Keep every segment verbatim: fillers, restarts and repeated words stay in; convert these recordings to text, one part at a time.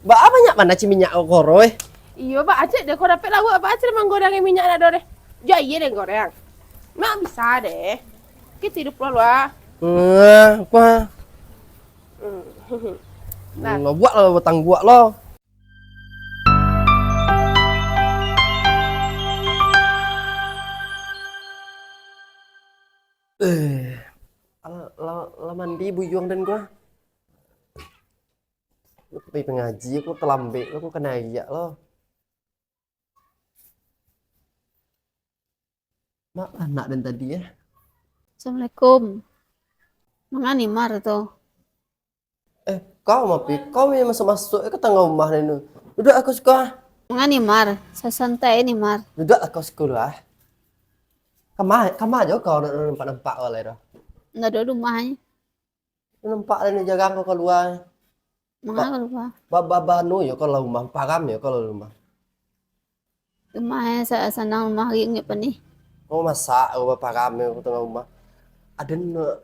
Baa banyak bana cih minyak ko, Ro, eh? Iyo, baa cih deh ko dapek lauak, baa cih manggoreang minyak nak do deh. Jo aia deh goreng. Mak bisa deh. Kito iduik pulo lah. Nah, kuah. Hmm. Nah. Nah, buek lah, batangguak lah. Eh, lah, lah, lah mandi buyuang den ko. Pai pangaji ko talambek lo, ko kanai aiak lo. Mak, anak den tadi, eh. Assalamualaikum. Manga Nimar tu? Eh, kau, Mapi, kau yang masuk-masuk, eh, ka tangah rumah den tu. Duduak lah kau siko. Manga Nimar, sasantai Nimar. Duduak lah kau siko lah. Kama, kama jo kau nak nampak-nampak kau lai tu. Ndak ado rumah ai. Nampak lah ni jarang kau kalua. Manga kalua? Ba-, ba-, bano yo kau lah rumah, param yo kau lah rumah. Rumah eh, sa-, sanang rumah ringik panih. Kau masak, kau baparam yo kau tangah rumah. Aden, eh,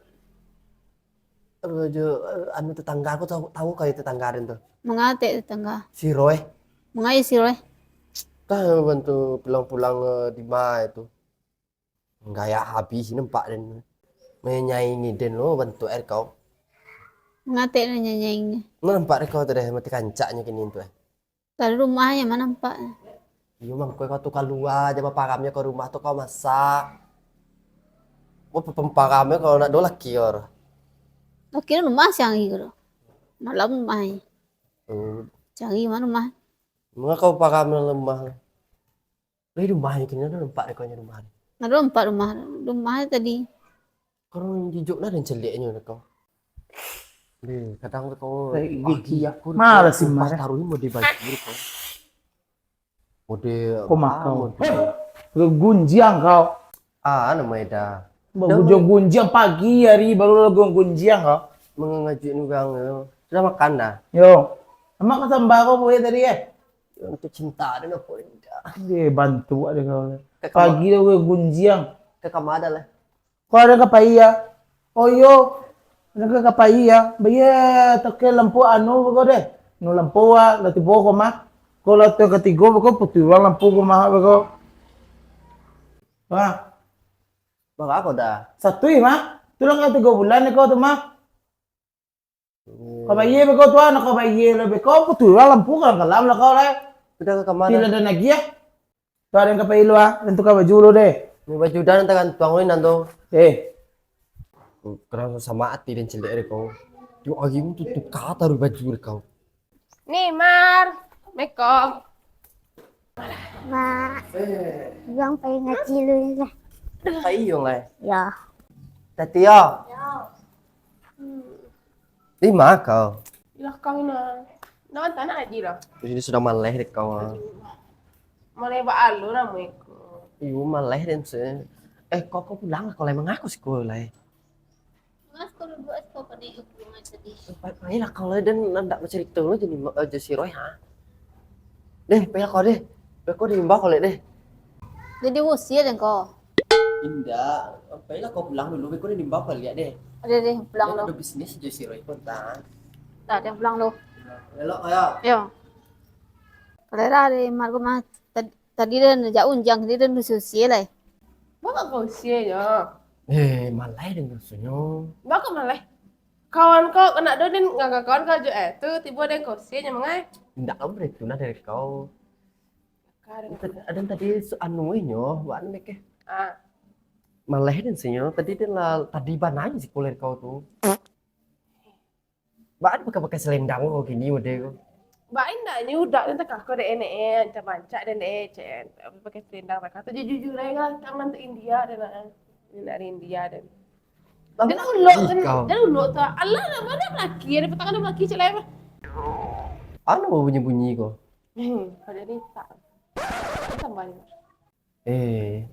jo, eh, anu tetangga kau tau, tau kau tetangga den tu? Manga tek tetangga? Si Roy. Manga yo si Roy? Tah bantu pulang-pulang, eh, di ma itu. Gayak habih nampak den. Manyanyi den lo bantuak air kau. Ngatek den nyanyi. Nampak dek kau tu deh, mati kancaknyo kini tu, eh. Dari rumah aja mah nampak. Iyo, mangko kau tu kalua, jan baparamnyo ka rumah tu kau masak. Kau pe-, pemparamnyo kau nak do laki kau tu. Laki rumah siang hari tu. Malam rumah aja. Hmm. Siang hari mah rumah. Manga kau param dalam rumah? Lai rumah ni, kini ado nampak dek kau nyo rumah ni. Ado nampak rumah, rumah tadi. Kau jijok nah den caliaknyo dek kau. Deh, kadang dek kau, lai pagi gigi. Aku malas sih, Mar. Taruh ni mode baju dek kau. Mode kau apa, makau. Mode? Hei, gunjiang kau. Ah, nama eda. Gunjiang-gunjiang pagi hari baru lah gunjiang kau. Mangajuik urang tu. Sudah makan dah? Yo. Amak kau sambal kau buat tadi, eh? Untuk cinta dan apa indah. Eh, bantu ada kau. Pagi dah gue gunjiang. Ke kamar dah lah. Kau ada ka pai ya? Oh yo. Ada ka pai ya? Bayar toke lampu anu kau deh. Nu lampu ah, lah tibo kau mah. Kau lah tu katigo kau putuih urang lampu kau mah kau. Wah. Bara kau dah? Satu mah. Tu lah tigo bulan ni kau tu mah. Kau bayie beko tu, anak kau bayie lo beko, putuih lah lampu kau, kalam lah kau lah. Sudah ka kamar? Tidak ada lagi ya. Tu ada yang kapai lu ah, dan tukar baju lu deh. Ni baju dah nan tagantuang ni nan tu. Eh. Kena sama hati dan ciliak deh kau. Tiap hari tu tukar taruh baju deh kau. Ni, Mar. Meko. Mak, Yuang pai ngaji lu ni lah. Pai Yuang lai? Yo. Tati yo? Yo. Di ma kau? Di lakang ina. Nak antak nak ngaji lah. Di sini sudah maleh dek kau. Maleh ba alo namo iko. Iyo, maleh den se. Eh, kau, kau pulang lah, kau lai mangaku siko lai. Mas, kau duduak, kau pandai hubungan sedih. Pa-, pailah kau lah, den ndak bacarito lo jadi, eh, jo si Roy, ha. Deh, pailah kau deh. Beko diimbau kau liak deh. Jadi usia den kau. Indak, pailah kau pulang dulu, beko diimbau kau liak deh. Ada deh, pulang lo. Ada bisnis jo si Roy pun, ta. Dah, den pulang lo. Elok kau yo. Yo. Kalera deh, Margo mah. Tad-, tadi den jak unjang, tadi den usia-usia lai. Baa kok usia nyo? Eh, malai den rasonyo. Baa kok malai? Kawan kau, anak do den ngaga kawan kau jo, eh, tu tibo den kau usia nyo mangai. Indak kau bari tu nah dari kau. Ka den. Tad-, aden tadi su-, anu inyo, wan dek eh. Ah. Malai den sinyo, tadi den lah, tadi bana nyo sikuler kau tu. Baa pakai-pakai selendang ko kini mode ko? Baa indak nyo udak den takah ko dek e, nek e, rancak-rancak den dek e, cek e. Pakai selendang takah tu jujur-jujur ai lah, kang nan tu India den nak. Nak dari India den. Den ulok tu, den ulok tu. Alah, nak bana laki, ada petang ada laki cek lai mah. Anu bunyi-bunyi ko? Hmm, pada ni tak. Tambah ni. Eh,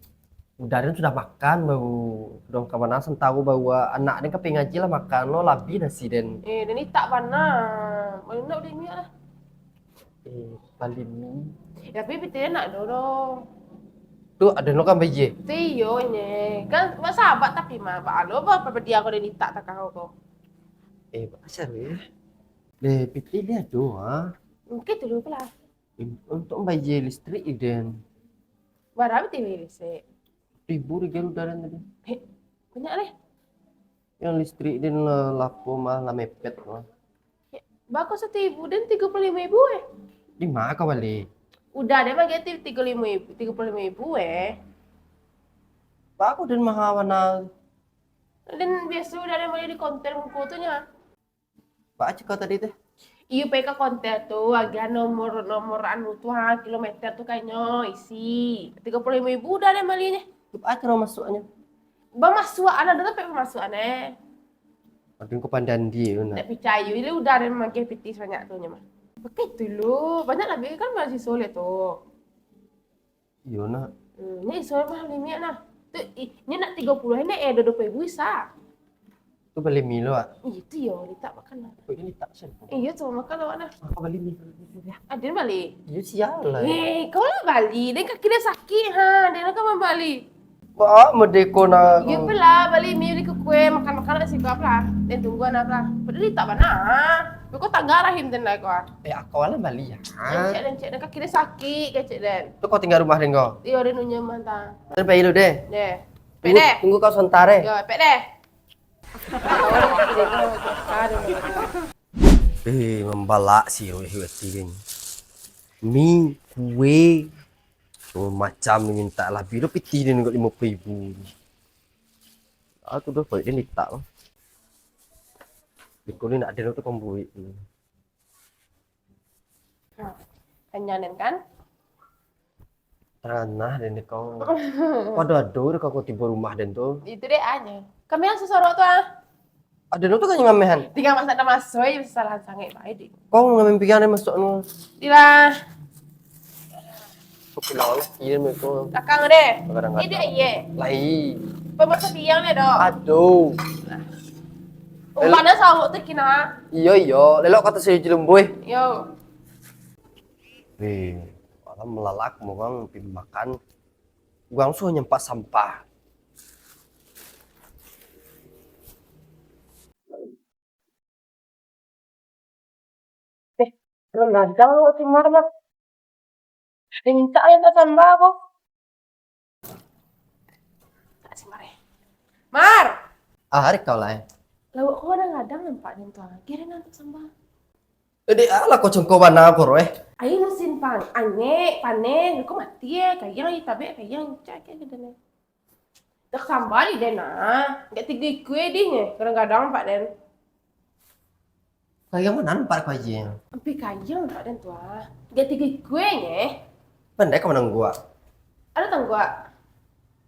udah den sudah makan baru, sudah makan bana, santaro baru anak den ka pai ngaji lah makan lo, labiah nasi den. Eh, den itak bana. Malu nak udah miak lah. Eh, bali mi. Tapi pitih nak do doh. Tu aden lo kan bajie? Pitih iyo nye. Kan sahabat tapi mah, ba alo ba papadia ko den itak takah ko. Eh, pasal ya. Deh, pitih dia do ah. Mungkin tu dulu lah. Untuak bayia listrik, Den. Bara bati bayia listrik? Ribu tiga udah, Den, tadi. Heh, banyak deh. Yang listrik, Den, lah lapo mah, lah mepet mah. Ya, bako satu ribu, Den, tiga puluh lima ribu, eh. Di ma ka bali? Udah, Den, bagi tiga puluh lima ribu, tiga puluh lima ribu, eh. Bako, Den, maha bana. Den biaso udah, Den, bali di konter muko tu nya. Baa cako tadi teh? Iyo, pai ka konter tu, agiah nomor, nomor anu tu, ha, kilometer tu kainyo isi. Tiga puluh lima ribu udah deh balinyo. Baa caro masuaknyo? Bamasuak, anak tu sampai bamasuak, eh. Aduh, kau pandai andi tu, nak. Tak picayo, ini udah deh mangkeh pitih sabanyak tu nyo mah. Pakai tu lu, banyak lah, kan mahasiswa lihat tu. Iyo, nak. Hmm, ni iso mah limiak nah. Tu, i-, ni nak tigo puluah, ni eh, dua puluh ribu bisa. Tu bali mi lo, Wak. Iyo, tu yo, litak makan lah. Kok ini tak sen? Iyo, tu makan awak nah. Mako bali mi. Ada bali? Iyo, sial lah. Eh, kau lah bali. Dan kaki dia sakit, ha. Dia nak kau bali. Wah, medeko nak. Iyo, pelah bali mi, bali kue, makan-makan nak sigap lah. Dan tunggu anak lah. Padahal litak bana. Kau tangga rahim dan lah kau. Eh, aku lah bali ya. Lencek, lencek. Dan kaki dia sakit, kecek dan. Tu kau tinggal rumah den ko? Iyo, ada nunyo mantang. Terbaik lu deh. Deh. Tunggu, tunggu kau sebentar, eh. Yo, pek deh. Eh, mambalak si Ruih wati ni. Mi, kue, oh, macam ni minta lah. Bilo pitih dia nengok lima puluh ribu. Ah, tu dah baik dia minta lah. Di kulit nak ada tu kombuik tu. Nah, kanyang den kan? Tanah den kau. Ado-ado deh kau tibo rumah den tu. Itu deh aja. Kami yang sesorok tu ah. Ado tu kan ngamehan. Tinggal masak dah masuk, ya, kesalahan sangat baik deh. Kau ngameh pikiran deh masuk nu. Dilah. Pulang lah, iya, mereka. Belakang deh. Kadang-kadang. Ini dia, iya. Lai. Pemasuk tiang deh, dok. Aduh. Umpana sawuk tu kina. Iyo, iyo. Lelok kata saya jelumbuh. Yo. Weh, malam melalak, orang pi makan. Orang suruh nyempak sampah. Eh, belum ladang awak si Mar, Mar. Dia minta aja tak tambah aku. Tak si Mar, eh. Mar! Ah, hari kau lah, eh. Lawak kau kadang-kadang nampak ni tuan. Kira nak tambah. Eh, dek, alah kau cengkok bana kau, eh. Air musim pan, angek, paneh, kau mati, eh. Kayang, air tabek, kayang, cak, kayak gitu, nih. Tak sambal di den ah. Gak tiga ikua dih nye, kadang-kadang nampak den. Kayang mana nampak kau aja? Ampi kayang nampak den tu ah. Gak tiga ikua nye. Pandai kau manangguak. Ada tangguak.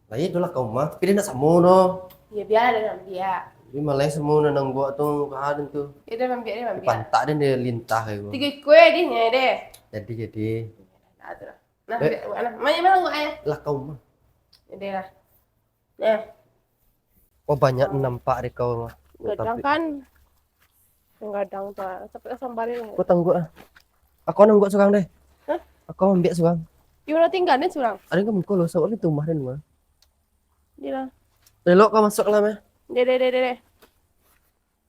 Lah, iya tu lah kau mah. Tapi dia nak samo no. Ya, biar ada nak biar. Tapi malah samo no nangguak tu, kau den tu. Ya, dia mambiak, dia mambiak. Pantak den dia lintah kayak gua. Tiga ikua dih nye deh. Jadi, jadi. Nah, tu lah. Nah, eh. Biar, nah. Mana, mana nangguak ayah? Lah kau mah. Ya, deh lah. Nah. Oh, banyak nampak di kau mah. Gadang kan. Yang gadang tu, ah. Tapi asam bari lah. Kau tangguak ah. Aku nangguak surang deh. Hah? Aku ambiak surang. Yo, nak tinggal ni surang. Ada kan muka lo, sabab ni rumah dan rumah. Dia lah. Lelok kau masuk lah, meh. Deh, deh, deh, deh, deh.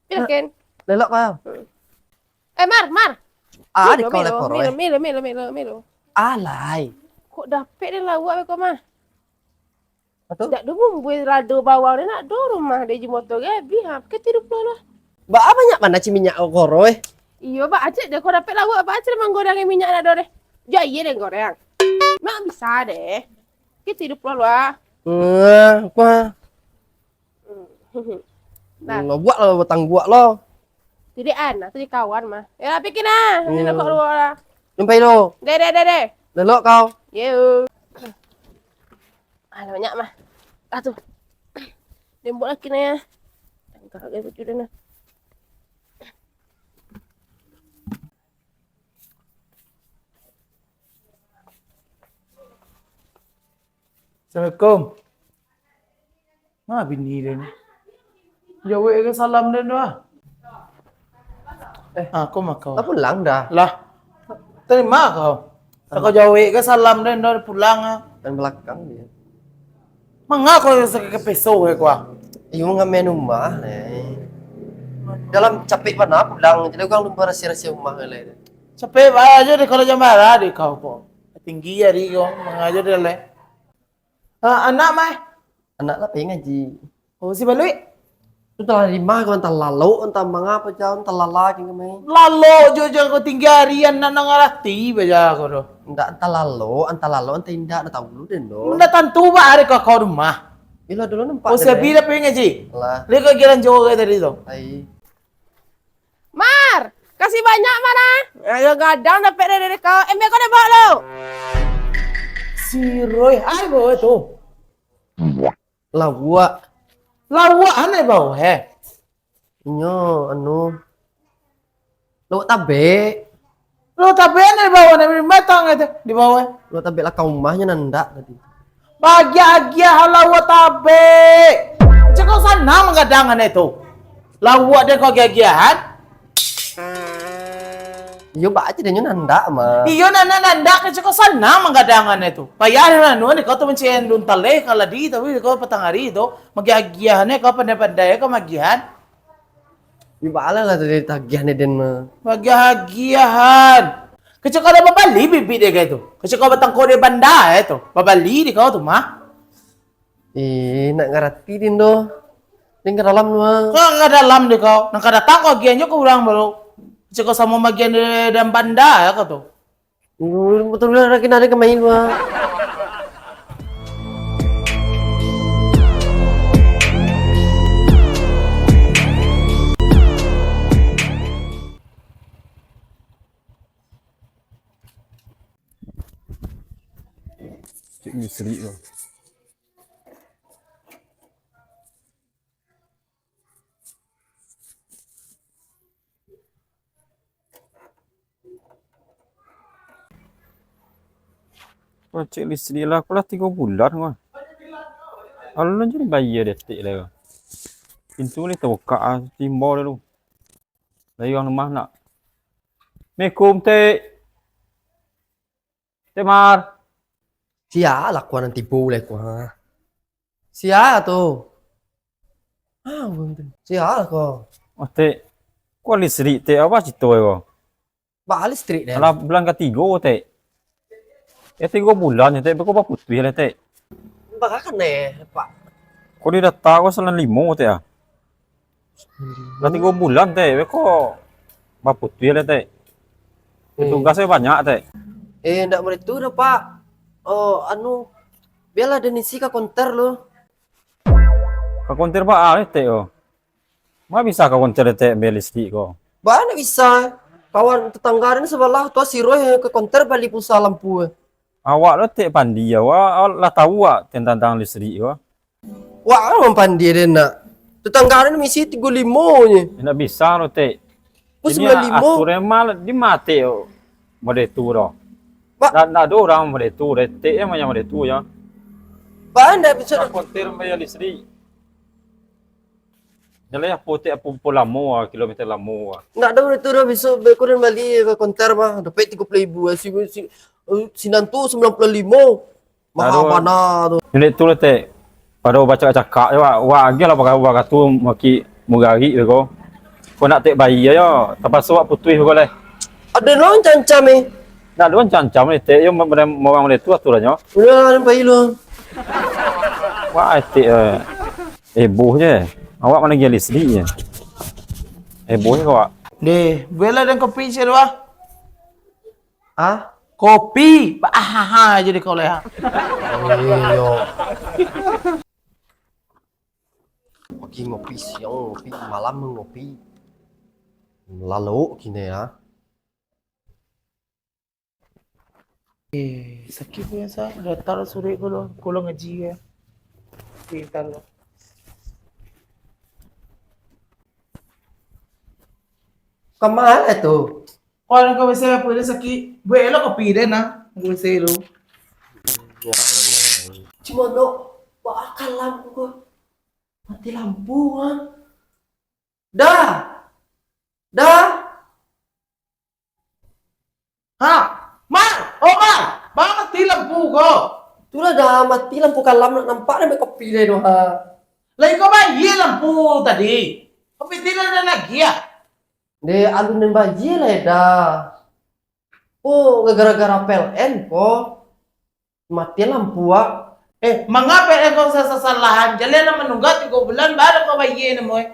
Yakin? Lelok kau. Hmm. Eh, Mar, Mar. Ah, di kau lekor, eh. Milo, milo, milo, milo, milo. Alai. Kok dapek dia lawak kau mah? Aduh. Dak do bumbu lado bawang dia nak do rumah dia je motor ge habis ha. Pakai tidup pulo lah. Ba banyak mana ci minyak koro eh? Iyo ba acik dia kau dapek lauk ba acik dia manggodangi minyak nak do deh. Jo aia deh goreng. Mak bisa deh. Pakai tidup pulo lah. Eh, apa? Nah. Lo buat lo batangguak lo. Tidak an, atau di kawan mah. Ya pikir nah, nanti nak kau dua lah. Sampai lo. Deh deh deh deh. Lelok kau. Yo. Alah, banyak mah. Ah, tu. Dia buat lagi ni, ya. Tangkap lagi baju dia, nah. Assalamualaikum. Ma bini dia ni? Jawek ke salam dia tu, ah? Eh, ah, kau mah kau. Lah pulang dah. Lah. Terima kau. Lah kau jawek ke salam dia tu, pulang, ah. Dan belakang dia. Manga kau rasa ke peso ke kau, ah? Iyo, ngamen rumah, eh. Dalam capek bana pulang, jadi orang lumba rahasia-rahasia rumah ke lain. Capek baa jo dek kau, lah jam bara dek kau ko. Tinggi ari ko, mangaja dek lai. Ah, anak, Mai? Anak lah pai ngaji. Oh, si Baluik? Tu talah lima ko, antah lalok, antah manga, antah lala, kini, Mai. Lalok jo, jo kau tinggi ari, anak nan ngarati baja kau tu. Ndak, antah lalok, antah lalok, antah indak, ndak tahu dulu den tu. Ndak tantu baa ari kau, kau rumah. Ilah dulu nampak. Oh, si Abi dah pai ngaji? Lah. Dia kau gilan jo tadi tu. Ai. Mar, kasih banyak, Mar, ah. Ayo gadang dapek dari kau. Embek kau dah bawa lo. Si Roy, ai bawa tu. Lawak. Lawak aneh bawa, he. Inyo, anu, lawak tabek. Lawak tabek aneh bawa, aneh batang itu di bawah. Lawak tabek lah ka umahnyo nandak tadi. Bagiah-agiah lawak tabek. Cako sanang manggadangan itu. Lawak dek kau agiah-agiahan. Iyo, baa caro inyo nandak, mah. Iyo, nandak, nandak, cako sanang manggadangan itu. Payah dek anu, dek kau tu mancari duntaleh kaladi, tapi dek kau patang ari tu, magiah-agiahan, kau pandai-pandai, kau magiahan. Iyo, baa lah tadi tagiah ni den, mah. Magiah-agiahan. Kecek kau dah babali bibik dek kau tu. Kecek kau batangkok di banda, eh, tu. Babali dek kau tu, mah. Eh, ndak ngarati den doh. Den ka dalam tu, mah. Kau ka dalam dek kau. Nan ka datang kau agiahan jo ka urang baru. Kecek kau samo magiahan di dalam banda, ya, kau tu. Betul lah, rakin ada kemain, wah. Cek misri tu. Pacik listrik lah, aku lah tigo bulan ko. Alun jadi bayia detik lai ko. Pintu ni tabukak ah, timbau dulu. Lai urang rumah nak. Assalamualaikum, Tek. Tek Mar. Sia lah ko nan tibo lai ko, ha. Sia tu? Ah, sia lah ko. Oh, Tek. Ko listrik, Tek. Apo carito ko? Baa listrik den? Alah, bulan katigo, Tek. Eh, tigo bulan, Tek. Beko baputuih lah, Tek. Baa kan, eh, Pak? Ko di data ko sabulan limo, Tek, ah. Lah tigo bulan, Tek, beko baputuih lah, Tek. Eh. Tugas banyak, Tek. Eh, ndak baitu doh, Pak. Oh, anu, bialah den isi ka konter lu. Ka konter baa, Tek, oh? Ma bisa ka konter, Tek, ambiak listrik ko? Baa ndak bisa. Kawan tetangga den sabalah tu, si Roy, ka konter bali pulsa lampu. Awak tu, Tek, pandi, awak, awak lah tahu, awak, tentang listrik ko. Wak, urang pandi den nak. Tetangga den misi tigo limo nyo. Indak bisa lo, Tek. Ko sambilan limo. Aturan mah di mati model tu doh. Ba- Ndak, ndak ado urang model tu, Tek, yang macam model tu, yo. Ba, ndak bisa. Ka konter bayia listrik. Jan lah, Tek, apo, apo lamo ah, kilometer lamo ah. Ndak ado model tu doh, bisuak beko den bali ka konter mah. Dapek tigo puluah ribu, si, si, sinan tu sambilan puluah limo. Maha bana tu. Nyo tu lah, Tek. Pado bacakak-cakak je, wak. Wak agiah lah baka-, bakato maki mugarik beko. Ko nak, Tek, bayia yo. Tapaso wak putuih beko lai. Ado lo ancam-ancam, eh? Ndak ado ancam-ancam ni, Tek. Yo, ma-, ma-, mawang model tu aturannyo. Udah lah, pai lu. Wah, Tek, eh. Heboh je. Awak managiah listrik je. Heboh je awak. Deh, bueklah den kopi ciek dulu ah. Ah? Kopi. Ba-, ah, ha, ha, aja deh kau lah, ha. Oh, iyo. Pagi ngopi, siang ngopi, malam ngopi. Lalok kini, ah. Eh, sakik pun sa, datar surek ko lo, pulang ngaji ko. Pintar lo. Ka ma tu? Kau nak kau biasa apa dia sakik? Buek elok kopi dia nah. Aku biasa lu. Ya Allah. Cuma nak buat akal lampu ko. Mati lampu ah. Dah. Dah. Ha, Mar, oh Mar, ba mati lampu ko. Tulah dah mati lampu kalam, nak nampak dah ambiak kopi deh tu, ha. Lai ko bayia lampu tadi. Kopi tadi dah lagi ah. Deh, alun den bayia lai dah. Oh, gara-gara P L N ko. Mati lampu, ah. Eh, manga P L N ko sasalahan? Jaleh lah manunggak tigo bulan, baa lah ko bayia namo, eh.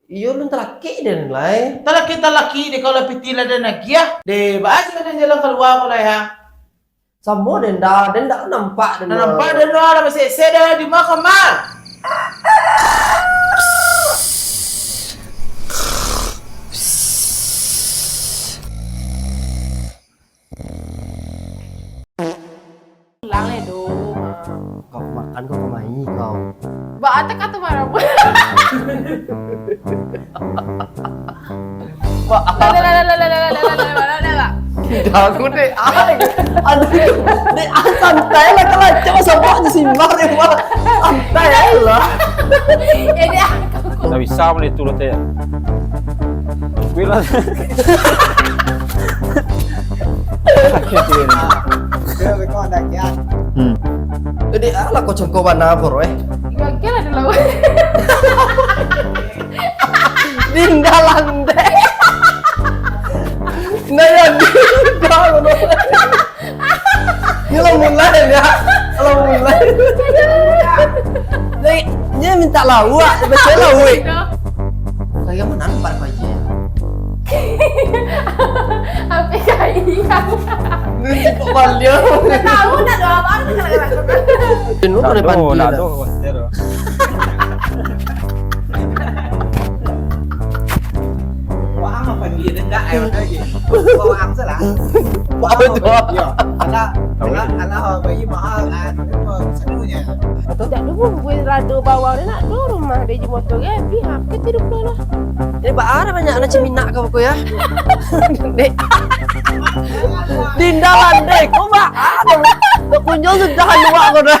Iyo, lun talakik den lai. Talakik-talakik deh, kalau piti lah den agiah. Deh, baa sih den jalan kalua ko lai, ha? Samo den da, den da nampak den. Nampak den lah, masih sede di ma ko ma. Pulang le do. Kau makan, kau kemai kau. Ba, ate kata marah. Wah, dah, dah, dah. Dah, aku dek, ah, aduh, dek, ah, santai lah, kalau cuma sama aja sih, Mar, ya, Mar. Santai lah. Eh, dia. Ndak bisa mah itu, teh. Bilang. Hmm. Jadi, alah, kocong kau bana, bro, eh. Gagal ada lawan. Dinda landai. Nah, ya, Dinda, bro. Ini lo mulai, ya. Lo mulai. Jadi, dia minta lauak, baca lauak. Saya menang, Pak Haji. Apa kau iya? Ini kok baliau. Nggak tahu, nggak ada apa-apa, nggak ada apa-apa. Jenuh pada panti dah. Wah, apa dia dengar, eh, udah je. Wah, angsa lah. Wah, betul. Iya. Alah, alah, alah, bayi mahal, kan. Apa, semuanya. Dak dulu gue rado bawang ni nak do rumah di Jimoto ge, pihak ke tidur dulu lah. Ini ba a banyak anak ciminak kau ko ya. Dek. Dinda landai, kau ba a. Kau kunjung sudah luak kau dah.